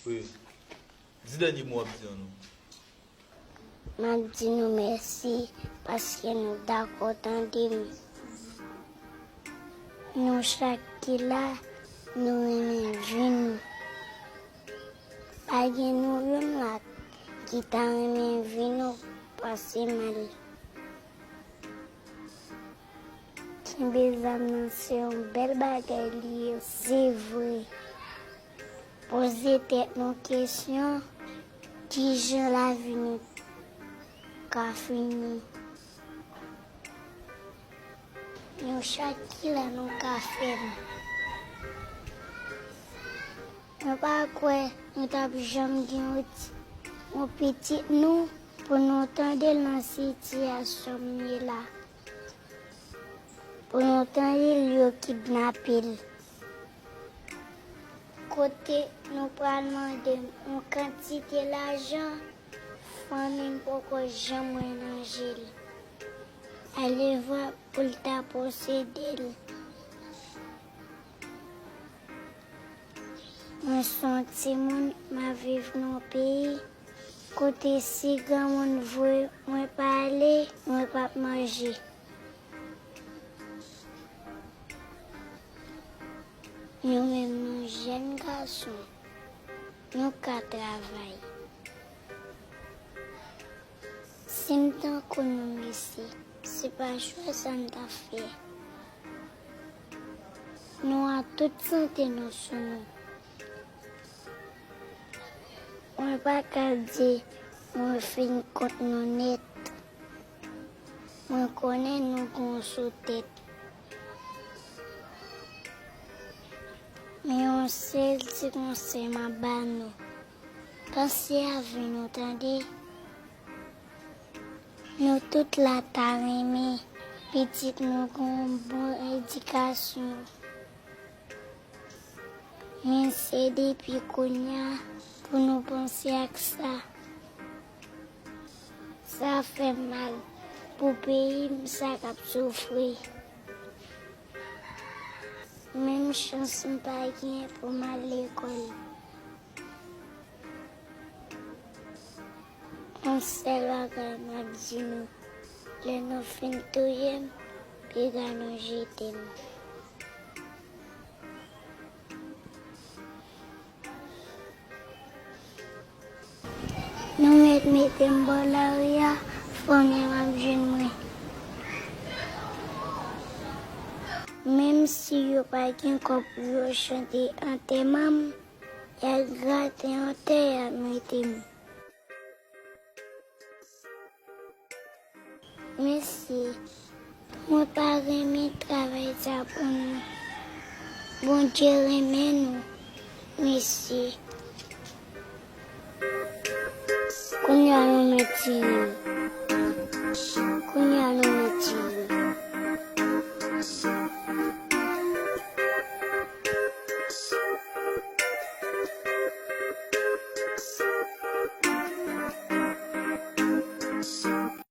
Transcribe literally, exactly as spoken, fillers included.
Wi. Di dènye mo w ap di an non. M ap di nou mèsi paske nou dakò tande m. Nou chak ki la, nou renmen vi nou. Pa gen nou youn la ki ta renmen vi nou pase mal. Kenbe zam nan se yon bèl bagay li ye, se vre. Poze tèt nou kesyon, kijan lavi nou ka fini? Nou chak ki la nou ka fè l. Nou pa kwè nou t ap janm gen yon ti, yon pitit nou pou nou tande l nan sitiyasyon m ye la. Pou nou tande l yo kidnape l. Kote nou pral mande m yon kantite lajan, fanmi m poko janm wè nan je l. Alevwa pou l ta posede l. Mwen se yon timoun, m ap viv nan yon peyi kote si granmoun voye mwen pa ale, mwen p ap manje. Nou menm nou jèn gason, nou ka travay. Si m tankou nou mesye, se pa chwa sa m ta fè. Nou a tout sante nou sou nou. Mwen pa ka di mwen fin kont nou nèt. Mwen konnen nou gon sou tèt. Men yon sèl ti konsèy m ap ba nou. Panse a vi nou tande. Nou tout la ta renmen pitit nou gon bon edikasyon. Men se depi kounye a pou nou panse ak sa. Sa fè m mal pou peyi m sa k ap soufri. Menm chans m pa gen pou m al lekòl. Yon sèl bagay m ap di nou, lè nou fin touye m, piga nou jete m. Nou mèt mete m bò lari a, fanmi m ap jwenn mwen. Menm si yo pa gen kòb pou yo chante antèman m, y a grate yon tè y a mete m. Mesye, mwen pa renmen travay sa pou nou. Bondye renmen nou, mesye. Kounye a nou mèt tire m.